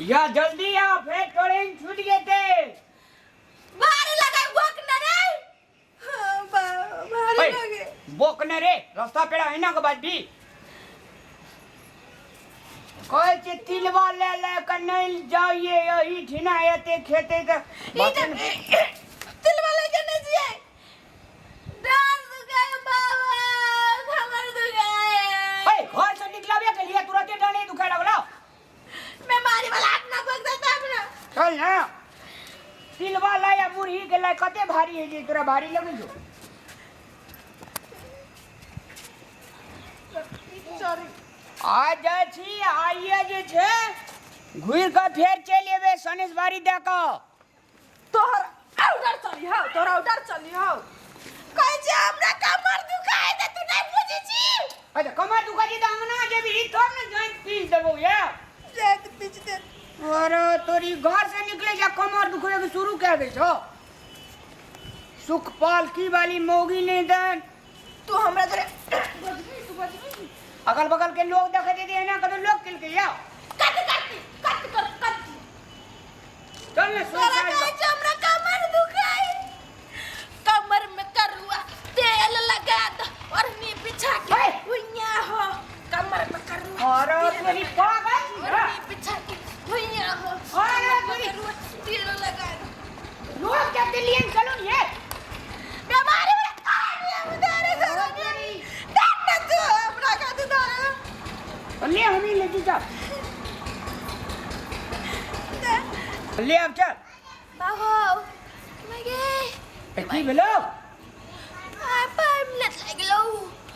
या जल्दी आ फेर ट्रेन छूट जेते। भारी लगे बोक न रे। हाँ, भारी ओए, लगे। बोक ने रे रास्ता पेड़ा एना के बाजी कहै छै तिलवा ले ले के नहीं जाइए एही ठिना एते खेते तऽ ई तऽ तिलवा लेके नहीं जिए। डाल दुखाए बाबा, कमर दुखाए। ओए, घर से निकलाबे के लिए तुरंते डाले दुखाए लगलो। बीमारी वाला हाथ ना पकड़ देता हमरा। चल ना तिलवा लाय आ मुरही के लाय कते भारी है जे तोरा भारी लगै छौ। सॉरी। आ जाइ छी आइए जे छै घुरि कऽ फेर चलि एबै सनेशबारी दए कऽ। तोहर ऑर्डर चली हौ, तोहर ऑर्डर चली हौ। कहै छै हमरा कमर दुखाय त तू नहीं बुझै छी। अच्छा कमर दुखाइ छै तऽ अंगना जेबही तब ने जाइत पीस देबौ ये। जाइत पीस दे। अरे तोरी घर से निकले जा कमर दुखबे के शुरू कए दै छौ। सुखपाल की वाली मौगी नहीं देन। तू हमरा तोरे बजबी, तू बजबी। अगल बगल के लोग देखे दे एना कतो लोग केलकै या। कट कट कट कर कट। चल ने सुन। तोरा कहै छै हमरा कमर दुखाय। कमर में करुआ तेल लगा द और नी बिछा के हे! भुइया हो। कमर में करुआ अरे तेल तोरी लगा पागल छी और रे। नी बिछा के भुइया हो। अरे कमर में तोरी करुआ तेल लगा द। लोग जब दिल्ली चलो ने ये। बीमारी में आने उधारे अरे तोरी तब ना तू हमरा का तू धारे। ले हम ही लेके जा। ले अब चल। बाबू मगे। ए, की भेलो? 5 मिनट लागि गेलौ।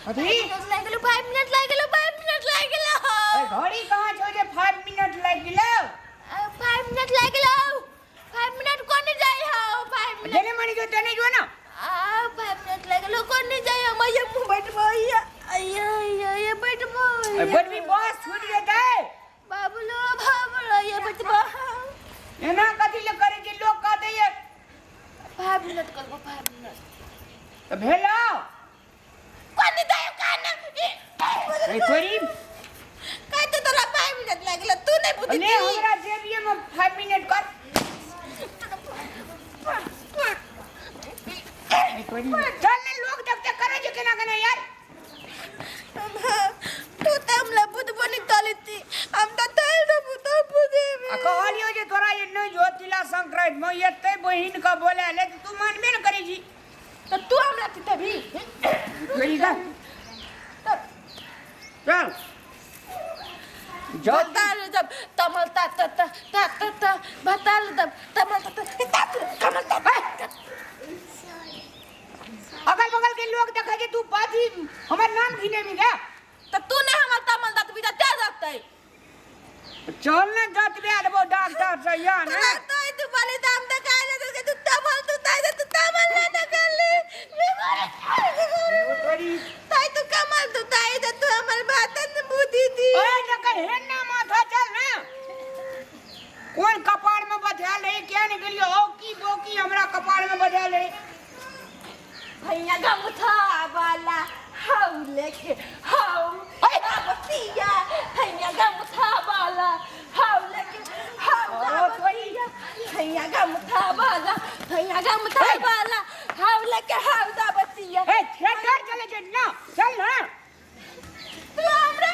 कथी? मिनट लागि गेलौ, 5 मिनट लागि गेलौ, 5 मिनट लागि गेलौ। ए, घड़ी कहाँ छौ जे 5 मिनट लागि गेलौ? 5 मिनट लागि गेलौ। 5 मिनट कोने जाइ हौ? 5 मिनट जेने मनी जो तेने जो ना। आ 5 मिनट लागि गेलौ, कोने जाइ हम? ये मुँह बैठबो या या या या बैठबो। ए, बैठबी बस छूट जेतै। बाबूलो बाबूलो ये बैठबो। एना कथी ले करै छै लोग कहतै ये। 5 मिनट करबो, 5 मिनट। तऽ भेलौ? कोने जाइ कान? ए तोरी कहते तोरा 5 मिनट लागि गेलौ, तू नहीं बुझी। ले हमरा जेबिये में 5 मिनट कर। ए तोरी चल ने लोग देखते करै छै केना केना यार। तू तऽ हमरा बुझबो नहि करै हम तऽ तैर देबो तऽ बुझेबे। आ कहलियौ जे तोरा ये नहि जो तिला संक्रांति में एते बहिन के बोला ले तऽ तू मानबे ने करै छी। तऽ तू हमरा तितबी। तोरी का चल जल्दी। बताल जब तमल ता ता ता ता ता ता बताल जब तमल ता ता ता कमल ता। अगल बगल के लोग देखे जे तू पाथी हमर नाम घिने भी गे। तऽ तू नहि हमर तमल दा तू ते जतै। चल ने जतबे देबो डॉक्टर से या ने। तोरा तो तू बोली दाम त खाय ले तू तमल तू ताई तू तमल ना न करले। तोरी ताई तू कमल तू ताई त तू हमर बातन बुद्धि दी। ओए देखे हे ना माथा चल ने कोन कपार में बधायल रही क्या ने गेलियो औकी बोकी हमरा कपार में बधायल रही। भैया गमछा वाला हौ लेके हौ बतिया। भैया गमछा वाला हौ लेके हौ बतिया। भैया गमछा वाला, भैया गमछा वाला हौ लेके हौ बतिया। ए थिएटर चले छै ना चल ना। तू हमरा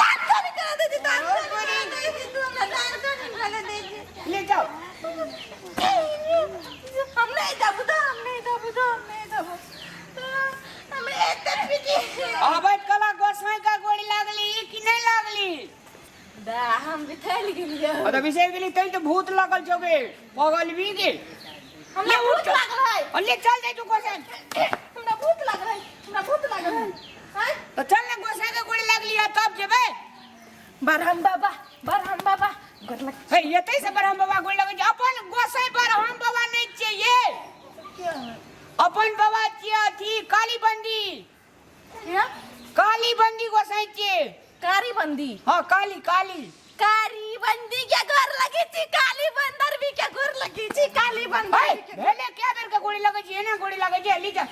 दांत नहीं करा दे, दांत नहीं करा दे तू हमरा, दांत नहीं करा दे। ले जाओ। हम नहीं जाबू तो, हम नहीं जाबू तो, हम नहीं जाबू हम एते पीटी। आबैत कला गोसाई का गोड़ी लागली कि नहीं लागली? दा हम बिथल गेलियै। आ तऽ बिसरि गेली तैं तऽ भूत लागल छौ गे पगल भी गे। हमरा भूत लागल है। आ ले चल जाय तू गोसाई। हमरा भूत लागल है, हमरा भूत लागल है। हैं? तऽ चल ने गोसाई के गोड़ी लागली है तब जेबै। बरहम बाबा, बरहम बाबा गोर लग। हे एतै से बरहम बाबा गोड़ लगै छै। अपन गोसाई बरहम बाबा नहि छियै ये। अपन बाबा छियै अथी काली बंदी। क्या? काली बंदी गोसाई छियै। कारी बंदी? हाँ काली काली। कारी बंदी के गोर लगी छी, काली बंदर भी के गोर लगी छी, काली बंदर। हे भेले क्या बेर के गोड़ी लगै छै एना गोड़ी लगै छै ली जा।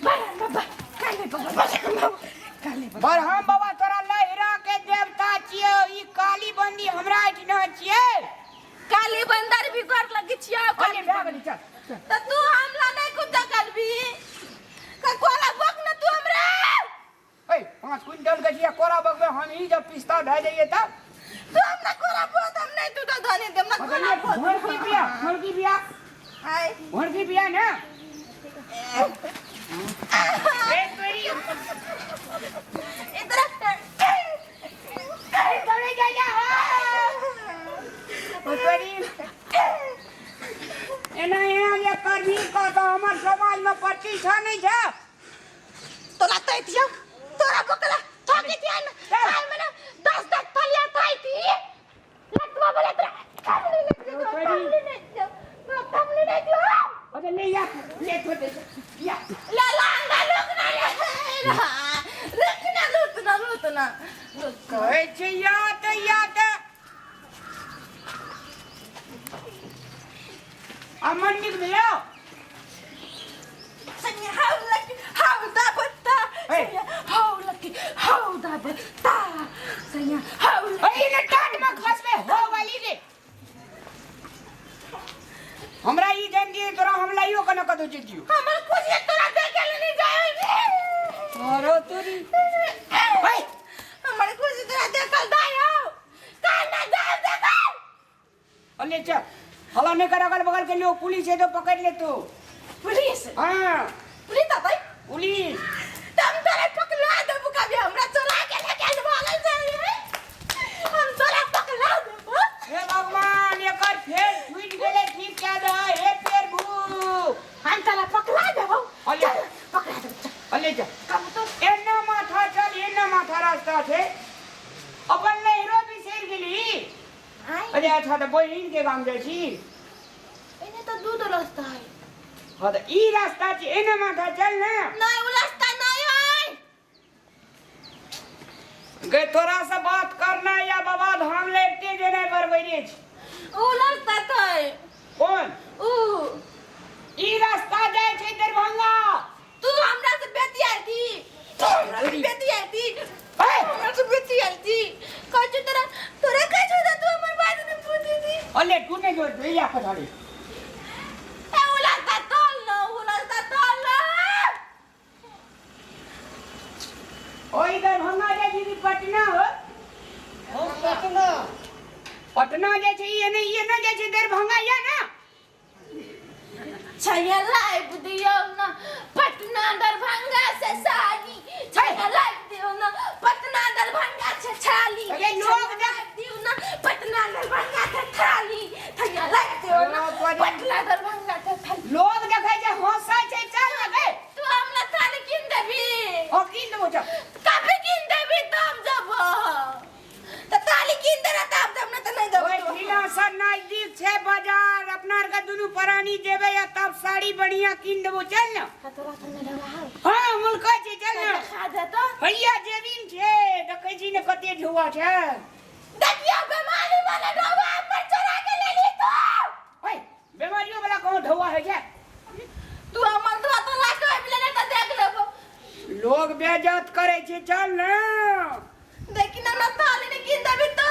बरहम बाबा काली बाबा बरहम बाबा काली बाबा। बरहम बाबा तोरा लहिरा के देवता छियै ई काली बंदी हमरा एहिठिना छियै। काली बंदर भी गोर लगै छियौ। अरे काली भए गेलै, चल चल। त तू हमला नहीं कुत्ता करबी का कोला बक न तू हमरा। ओए 5 क्विंटल के छियै, कोरा बगबै हम ही जब पिस्ता भए जाइए तब। तू हमरा कोला बहुत हम नहीं तू तो धनी दे मत कोला बहुत। भोरकी बिया, भोरकी बिया, आय भोरकी बिया ना। ए तोरी इधर अरे दौड़े जा जा हो तोरी। एना एना जे करबी कह तऽ हमर समाजमे प्रतिष्ठा नहि छै। तोरा तै थियो तोरा बकला थकी थिया न खाय में न 10 10 थलिया थाई थी लटवा बोले तोरा थमली नहीं दियो, थमली नहीं दियो, थमली नहीं दियो। अरे ले या ले तो दे या ला ला अंगा रुक ना रे, रुक ना, रुक ना, रुक ना, रुक। कहै छै या तऽ या तऽ आ मन नीक भेलौ। सैया how lucky how दा बत्ता। हे। सैया how lucky how दा बत्ता। सैया how lucky. अरे ने टाट में खसबे हो वाली रे। हमरा ई जान दिए तोरा हम लाइयो कना कतौ चलि दियौ। हमर कुछ तोरा देखे ले नहीं जाय रे। अरे तोरी हे। हमर कुछ तोरा देखल दाय हो काल ना जाय देखल। अले चल हला नहीं कर, अगल बगल के लोग पुलिस है तो पकड़ ले तू। पुलिस? हाँ पुलिस आता है? पुलिस। तुम तोरा पकड़ा देबू कभी हमरा चोरा के लेके भागल जाय रे। हम तोरा पकड़ा देबू। हे भगवान एकर फेर छूटि गेलै, ठीक कए दह हे प्रभु। हम तोरा पकड़ा देबू। अले। चल पकड़ा देबू चल। अले चल कब तो एना माथा चल, एना माथा रास्ता छै। अपन नैहरो बिसरि गेली। अरे अच्छा तऽ बहिन के गाम जाइ छी। एने तो दू दो रास्ता है। हाँ तऽ ई रास्ता छै, एना माथा चल ने। नहीं वो रास्ता नहीं है। गे तोरा से बात करना या बाबा धाम लेते जेनाइ बरबरे छै। वो रास्ता तो है। कोन? ऊ ई रास्ता जाइ छै दरभंगा। तू हमरा से बेटी आई थी, तू हमरा से बेटी आई थी, हमरा से बेटी आई थी। कहै छौ तोरा तोरा कहै छौ तू हमर बात नहीं पूछी थी। अले तू नहीं जो या पछाड़ी। ए उ रास्ता तोल न, उ रास्ता तोल न। ओई दरभंगा जाइ छी कि पटना हो? हम पटना। पटना जाइ छै ई एने, ई एने जाइ छै दरभंगा या ना। छैया लाइव दियौ न पटना दरभंगा से साड़ी। छैया लाइव दियौ न पटना दरभंगा से छाली। अरे लोग लाइव दियौ न पटना दरभंगा से थाली। छैया लाइव दियौ न पटना दरभंगा से थाली। लोग देखै छै हंसै छै। चल न गे। तू हमरा थाली कीन देबी? ओ कीन देबो चल। कभी कीन देबी तब जब त थाली कीन देना तब जब न त नहीं देबो। ओइ जिला से नजदीक छै बाजार, अपना आर के दुनू प्राणी जेबै आ तब साड़ी बढ़िया कीन देबो। चल न। तोरा त नहीं देबो। हाँ मुल्का छै चल न। देखा दे तो। भैया जेबीन छै, देखै छी ने कते ढुआ छै। देखियो बेमारी वाला ढौआ पर चोरा के ले ली तू। ओए बेमारियो वाला कहूँ ढौआ होइ छै? तू हमर धोआ तो ला के आबि लेने त देख लेबो। लोग बेइज्जत करै छै। चल न। देखी ना ना थाली ने कीन देबी तो।